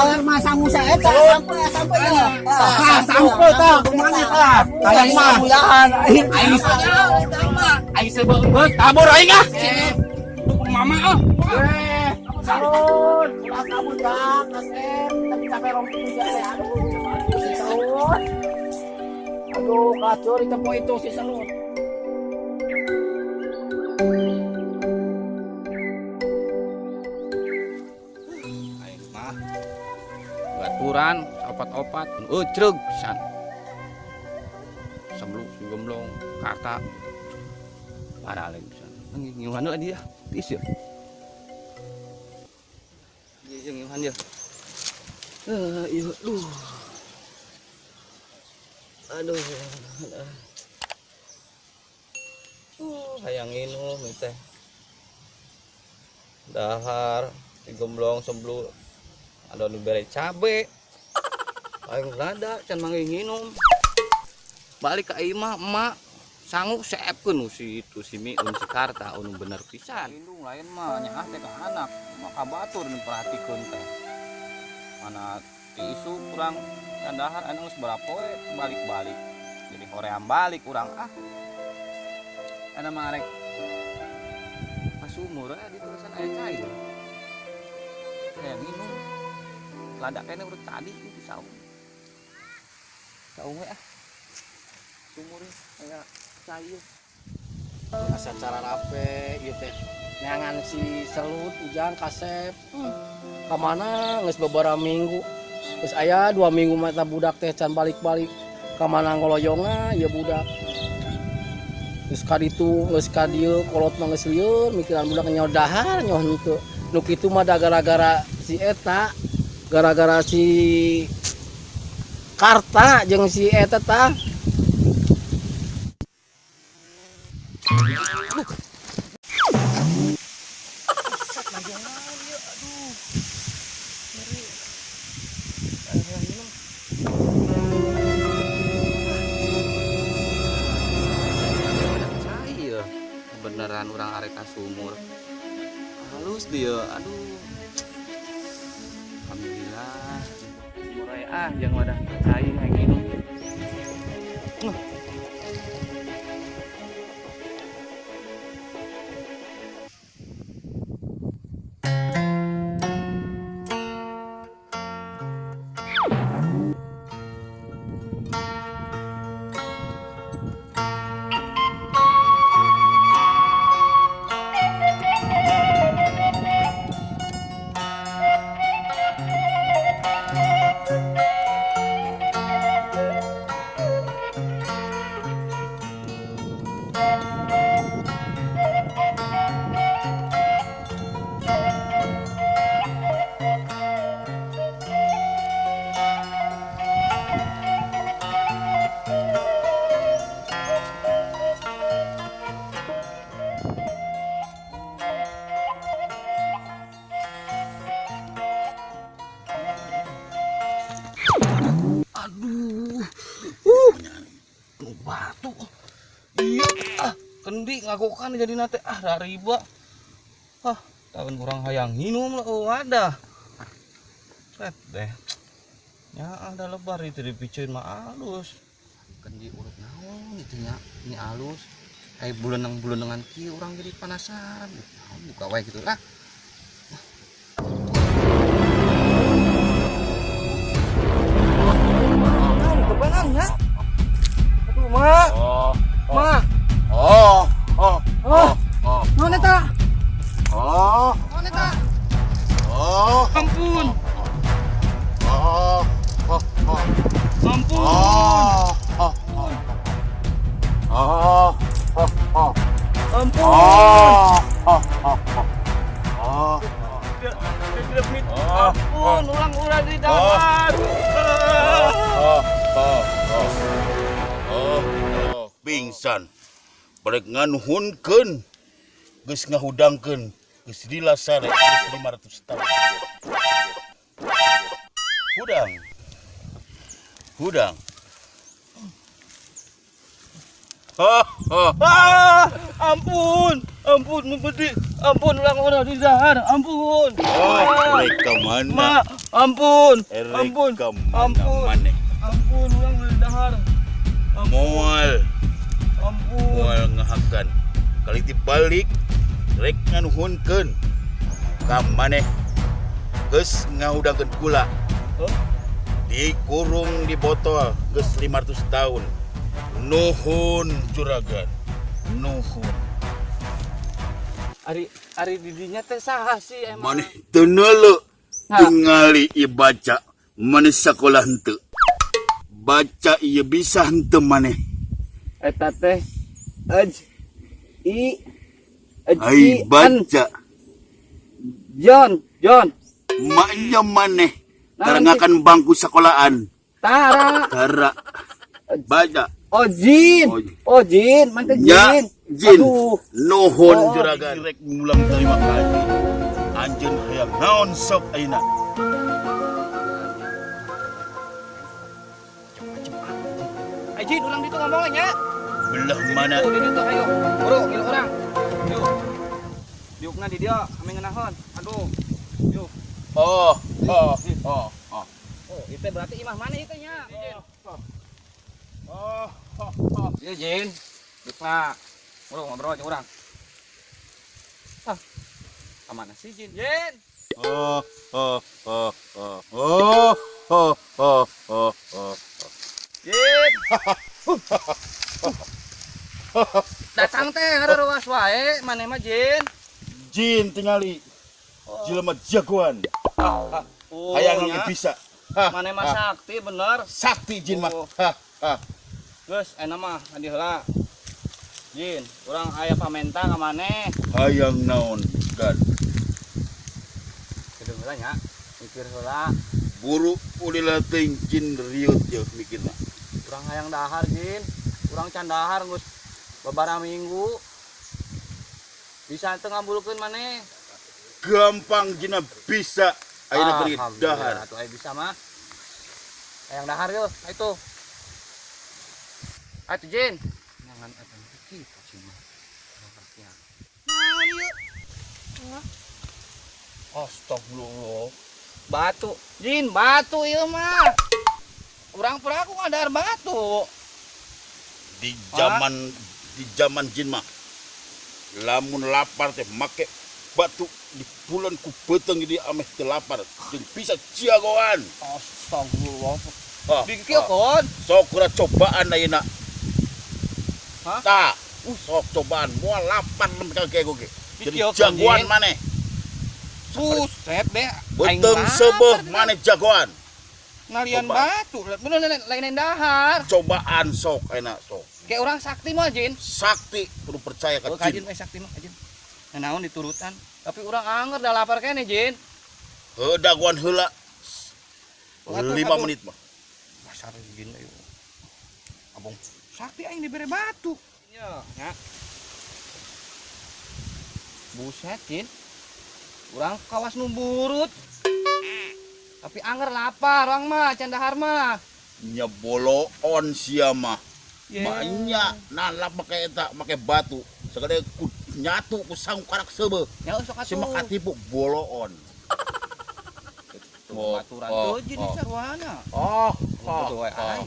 Dahar mah sangu saeta sampai sampai ya. Ah, sampai tah kumaha tah. Hayang mah. Aing Aing aing sebeut kabur aing ah. Mama ah. Eh, salun. Ulah kabur Kang, kasep. Tapi capek rompi juga teh. Aduh, si Selun. Aduh, kacur itu po itu si Selun. Aing mah baturan opat-opat eucreug pisan. Sembluk gemblong karta. Parah lain pisan. Ngiuhan heula dia. Tiis ya. Ieu ngiuhan dia. Eh, ieu duh. Aduh. Hayang nginum ieu teh. Dahar, digemblong sembluk. Ada nu bere cabe. Aing lada can manggih nginum. Balik ka imah emak sanggup seepkeun si itu si Miun si Karta anu bener pisan. Indung lain mah nyaah teh ka anak, mah ka batur nu perhatikeun teh. Mana ti isu kurang dahar anu geus berapa poe balik-balik. Jadi hoream balik urang ah. Ana mah arek ka sumur di tulisan aya cai. Hayang nginum. Lada kene urut tadi itu saung. Saung we ah. Sumur aya cai. Asa cara rape ieu teh. Neangan si Selut Ujang kasep. Kamana geus beberapa minggu. Geus aya 2 minggu mata budak teh can balik-balik. Kamana ngoloyongna ieu budak. Geus ka ditu, geus ka dieu, kolot mah geus lieur, mikiran budak nyaho dahar nyaho henteu. Nu kitu mah da gara-gara si eta, gara-gara si Karta jeung si eta tah. Cai ya. Beneran urang arek ka sumur. Halus dia, aduh. Alhamdulillah. Sumur aya ah jeung wadah cai hayang nginum. Aduh. Tuh batu. Iya, ah, kendi ngagokan jadi nate ah rariba. Ah, tahun kurang hayang nginum lah oh ada. Set deh. Ya ada lebar itu dipicuin mah halus. Kendi urut naon itu nya, ini halus. Kayak buleneng-bulenengan kieu urang jadi penasaran. Naon buka wae gitu lah. Aduh, Ma. Oh, Ma. oh, oh, Oh, oh, naon eta? oh, Naon eta? oh, Ampun. oh, oh, oh, Ampun. oh, oh, oh, oh, oh, Ampun. oh, oh, oh, oh, oh, Ampun, ulang-ulang di dalam. oh, oh, oh, oh, oh, pingsan. Balik nganuhunkeun, geus ngahudangkeun, geus lila sare, geus 500 tahun. Hudang. Hudang. Oh, oh. Ah, ampun, ampun, membedi. Ampun, urang ulah didahar. Ampun. Oh, rek ka mana? Ma, ampun. Erek Ampun. ka mana Ampun. maneh? Ampun, urang ulah didahar. Ampun. Moal, Ampun. moal ngahakan. Kali dibalik rek nganuhunkeun ka maneh geus ngahudangkeun kula. Huh? Dikurung di botol geus 500 tahun. Nuhun, juragan. Nuhun. Ari ari didinya teh saha sih emang? Maneh teu neuleu Nah. tingali ieu baca, maneh sakolah henteu? Baca ieu bisa henteu maneh? Eta teh aj i aj Ai i an baca. John, John. Maknya maneh Naon tarangakan bangku sekolahan. Tara. Tara. Baca. Oh, Jin. Oh, Oh, Jin, mana Ya, Jin? Jin. Aduh. Nuhun, Oh. juragan. Rek ngulang terima kasih. Anjeun hayang naon sok ayeuna? Ay, Jin, urang ditu ngomongnya nya. Belah mana? Tuh, di ditu ayo. Bro, ngilu urang. Yuk. Diukna di dia, ame ngeunahon. Aduh. Yuk. Oh. Oh, itu berarti imah mana itu nya? Jin. Oh. Iya, Jin. Diukna. Bro, ngobrol jeung urang. Ah. Kamana sih, Jin? Jin. Oh. Oh. Jin. Datang teh ngaruas wae maneh mah, Jin. Jin tingali. Jelema jagoan. Oh, Hayang nya. oge bisa. Maneh mah sakti bener. Sakti jin mah. Oh. Ha, ha. Geus, enak mah adi heula. Jin, urang aya pamenta ka maneh. Hayang naon kan? Kudu heula nya, mikir heula. Buru ulila teuing jin riut ye mikirna. Urang hayang dahar, Jin. Urang can dahar geus babaraha minggu. Bisa teu ngabulkeun maneh? Gampang jina bisa ayeuna keur Alhamdulillah, dahar. Atuh aya bisa mah. Hayang dahar yeuh, itu. Atuh, Jin. Jangan eta kitu sih mah. Naon ieu? Astagfirullah. Batu. Jin, batu ieu mah. Urang peraku ngadahar batu. Di zaman jin mah lamun lapar teh make batu di bulan ku beuteung di ameh teu lapar jeung bisa jagoan. Astagfirullah. Ah, Dikieu ah. kon. Sok kura cobaan ayeuna. Hah? Tah, sok cobaan moal lapar nepi ka ge ge. Jadi Dikieu kon, jagoan Jin. maneh. Buset deh. Aing Beuteung lapar seubeuh teh. maneh jagoan. Ngalian Coba. batu. Bener lain lain dahar. Cobaan sok enak sok. Kayak orang sakti mah, Jin. Sakti kudu percaya ka Oh, ka jin. Jin, eh sakti mah, ka Jin. Nah, naon diturutan. Tapi urang anger dah lapar kene, Jin. Heuh dagoan heula. Atuh, 5 atuh. menit mah. Pasar Jin ayo. Abong sakti aing dibere batu. Ya, ya. Buset, Jin. Urang kawas nu burut. Tapi anger lapar urang mah, can dahar mah. Nya boloon sia mah. Ye. Banyak nalap make eta make batu. Sagede ku nyatu ku sangu karak seubeuh. Ya sok atuh. Si mah katipu boloon. Tuh, baturan tuh Jin sarwana. Oh, Oh, tuh, ai.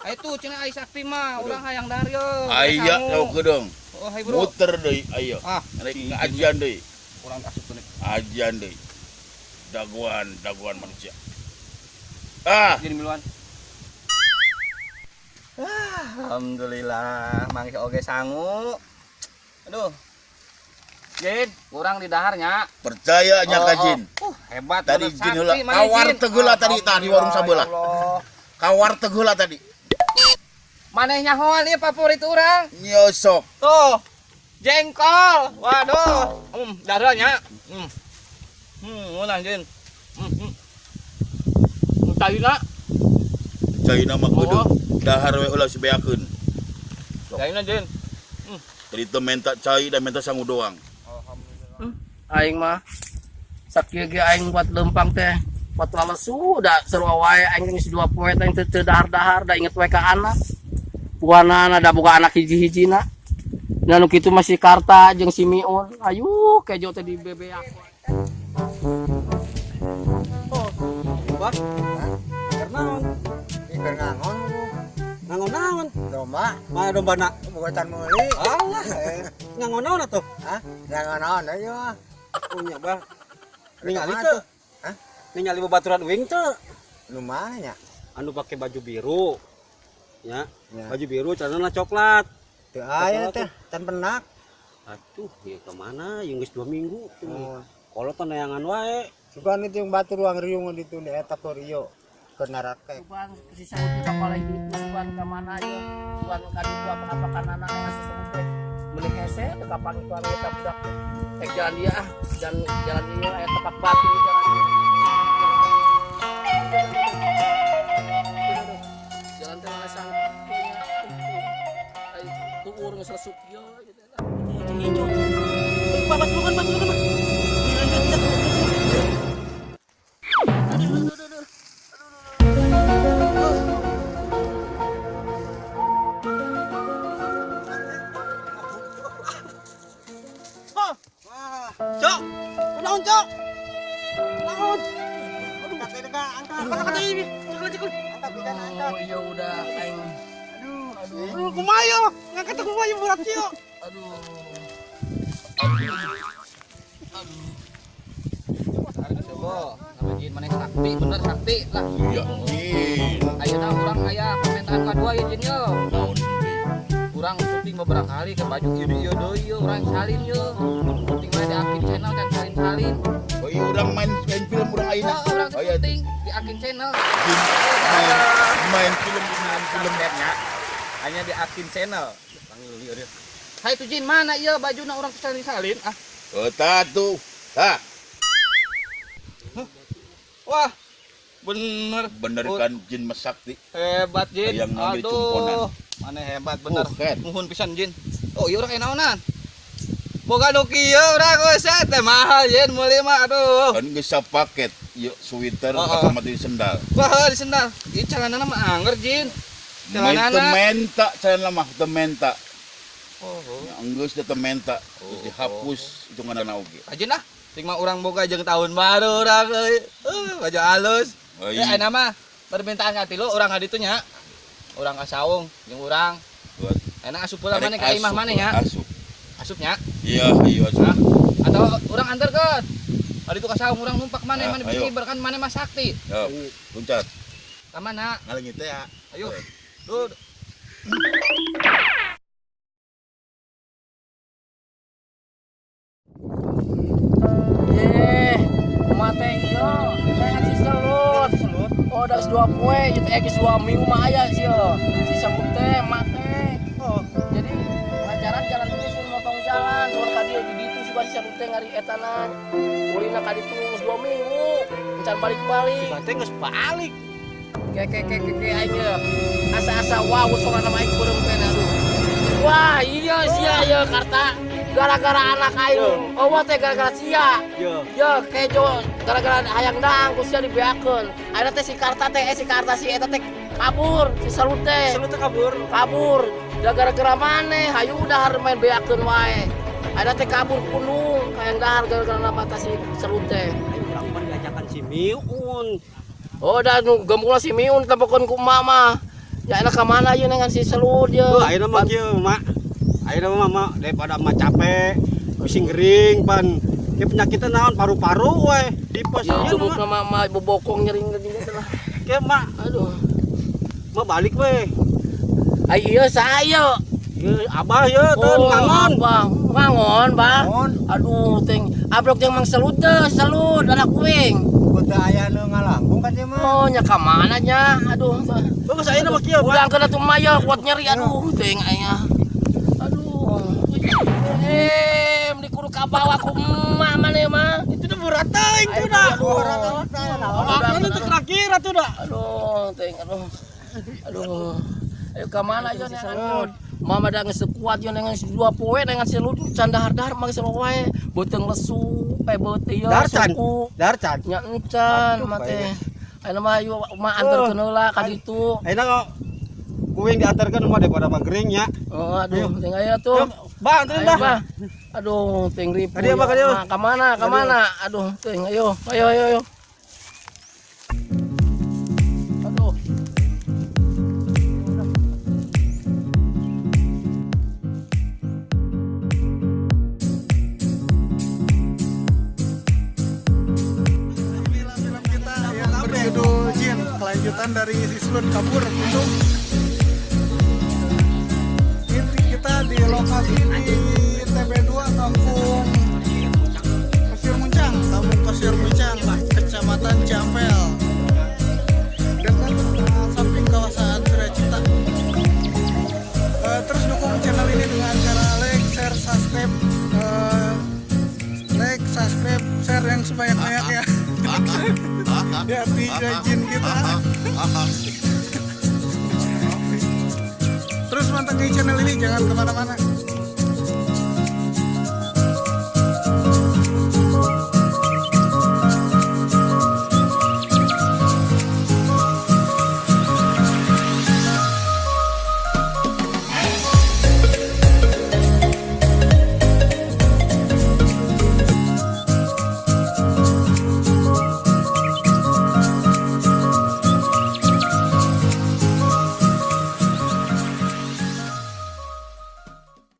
Ai tuh cenah ai sakti mah, urang hayang dahar ye. Aya tau kedeung. Oh, hai bro. Muter deui aya. Ah, Rek ajian deui. urang asup tuh. Ajian deui. Dagoan, dagoan manusia. Ah, Jadi miluan. Ah, alhamdulillah, manggih oge sangu. Aduh. Jin, kurang di daharnya. Percaya nya ka jin. Oh, hebat Tadi bener, jin heula sakti mana, ka warteg heula tadi tah di warung Alhamdulillah, sabelah. ya Allah. Ka warteg heula tadi. Maneh nyahoan ieu favorit urang. Nya sok. Tuh. Jengkol. Waduh. Darahnya. Ngeunah Jin. Caina. Caina mah Oh. kudu dahar we ulah sibeakeun. Caina Jin. Tadi teu menta cai dan menta sangu doang. Alhamdulillah. Aing mah sakieu ge aing buat lempang teh buat lalesu da sarua wae aing geus 2 poe teh teu dahar-dahar da inget we ka anak. Buanana da boga anak hiji-hijina. Nah nu kitu masih Karta jeung si Miun. Ayu kejo teh di bebeak. Oh, bah. Keur naon? Ieu ngangon. Ngangon naon? Domba. Mana domba nak? Bukan meuli. Alah, ngangon naon atuh? Hah? Ngangon naon ieu mah. Oh nya bah. Ningali teu? Hah? Ningali babaturan uing teu? Nu mana nya? Anu pakai baju biru. Ya. Ya. Baju biru celana coklat. Teu aya teh, tan penak. Atuh, ya kemana? Yang geus 2 minggu. Oh. Kolot neangan wae. Sugan itu yang batu ruang riung ditu di eta Rio keur narakek. Sugan si saut ka palai itu sugan ka mana ieu? Sugan ka ditu apa-apa kanana aya sesebut teh. Meuni hese teu kapanggih ku eta budak teh. Rek jalan dia ah, jalan jalan ieu aya tepak batu di jalan ieu. Jalan teh mana sang ai tuur geus lesup ieu gitu. Hijau. Bapak tulungan, Pak, tulungan, Pak. Cok, naon cok? Naon? Angkat Angkat ini. Cek, cek. angkat angkat. Oh iya udah aing. Aduh, Aduh, kumaha? Ngangkat kumaha berat ieu. Aduh. Coba, nama jin mana sakti, bener sakti lah. Iya, jin. Ayeuna urang aya permintaan kadua ya jin ye. Naon deui? Urang syuting beberapa kali ke baju ieu ieu deui ye, urang salin ye. Syuting mah di Akin Channel kan salin-salin. Oh iya urang main main film urang ayeuna. Oh, urang Oh iya, syuting di Akin Channel. jin main main film main film. Hanya di Akin Channel. Panggil ieu. Hai tuh jin mana ieu bajuna urang salin-salin ah. Oh, tah tuh. Tah, Wah, bener. bener kan jin mah sakti. Hebat jin. Hayang ngambil cumponan. Mana hebat bener. Bukan. Muhun pisan jin. Oh, iya urang aya naonan. Boga nu kieu urang geus teh mahal jin meuli mah aduh. Kan geus sapaket ieu sweater Oh, oh. atau mati sendal. Wah, di sendal. Ieu celanana mah angger jin. Main Celanana. teu menta celana mah teu menta. Oh, oh. Ya, Enggeus teu menta, terus Oh, dihapus hitunganna oge. Ajin ah. Ting mah urang boga jeung tahun baru urang euy. Baju halus. Oh, Ya iya. ayeuna mah permintaan ka tilu urang ka ditu nya. Urang ka saung jeung urang. Buat Enak asup pula maneh ka imah asup, maneh nya. Asup. Asup nya. Iya, iya asup. Hah? Atau urang anterkeun. Ka ditu ka saung urang numpak maneh Ah, maneh ayo. bisa kan maneh mah sakti. Ya, loncat. Ka mana? Ngaleungit teh ya. Ayo. Duh. Ye, mate ieu, jangan si selut. Oh, udah geus 2 poe, ieu teh geus 2 minggu mah aya sieun. Si sebut teh mate. Oh, Jadi ngajaran jalan terus motong jalan, soal ka dieu di ditu si si sebut teh ngari etanan. Ulina ka ditu geus 2 minggu, encan balik-balik. Bate geus balik. Ke ke ke ke ke aing ye. Asa-asa wow sorana mah aing beureum teh aduh. Wah, iya sia ieu Karta. Gara-gara anak aing. Oh, teh gara-gara sia. Yo. Ya, kejo gara-gara hayang daang ku sia dibeakeun. Ayeuna teh si Karta teh si Karta si eta teh kabur, si Salut teh. Selut teh kabur. Kabur. Da gara-gara maneh hayu dahar main beakeun wae. Ayeuna teh kabur pundung hayang dahar gara-gara mata si Salut teh. Ayo urang mah diajakan si Miun. Oh, da nu gembulna si Miun tempokeun ku emak mah. Ya enak ka mana ieu dengan si Selut ye. Oh, ayeuna mah kieu, Mak. Ayeuna mah Mak daripada Mak capek, pusing gering pan. Ke penyakitnya naon paru-paru we, tipes Ya ieu cubuk mah. mah mah bobokong nyering geuning teh lah. Ke Mak, Aduh. Mak balik we. Ai ieu saha ieu? Ieu abah ieu teu ngangon. Abang. Ngangon, Bang. Ngangon. Aduh, ting abrok jeung Mang Selut teh, Selut anak kuing. Kudu aya nu ngalangkung ka dieu mah. Oh, nya ka mana nya? Aduh. Oh, geus ayeuna mah kieu, Pak. Udah kena tuh mah ya kuat nyeri aduh, ting aing. Aduh. Eh, di kudu ka bawah ku emak mana ya mah? Itu tuh berat teuing tuh dah. Aduh. Akan itu kira-kira tuh dah. Aduh, ting aduh. Aduh. Ayo ka mana yo neangan? Mama dah geus kuat yo neangan 2 poe neangan si Lut can dahar-dahar mah geus wae. Beuteung lesu, beuteung ieu Dar can. suku. Dar can. Nya encan mah teh. Ayeuna mah ayo mah anterkeun heula ka ditu. Ayeuna kok Ku aing diantarkeun mah daripada mah gering nya. Oh, aduh, ting aya tuh. Bah, anterin Ayo, bah. Bah. Aduh, ting ripu. Kadieu, Bah, kadieu. Nah, kamana, kamana? Aduh, ting ayo. Ayo, ayo, ayo. Aduh. Inilah film kita yang berjudul Jin, kelanjutan dari si Selut Kabur Kundung. Ini kita di lokasi di TB2 Kampung Pasir Muncang, Kampung Pasir Muncang, Kecamatan Ciampel. Dekat samping kawasan Surya. Terus dukung channel ini dengan cara like, share, subscribe, like, subscribe, share yang sebanyak-banyaknya. Ya, tiga jin kita. Terus mantengin channel ini, jangan kemana-mana.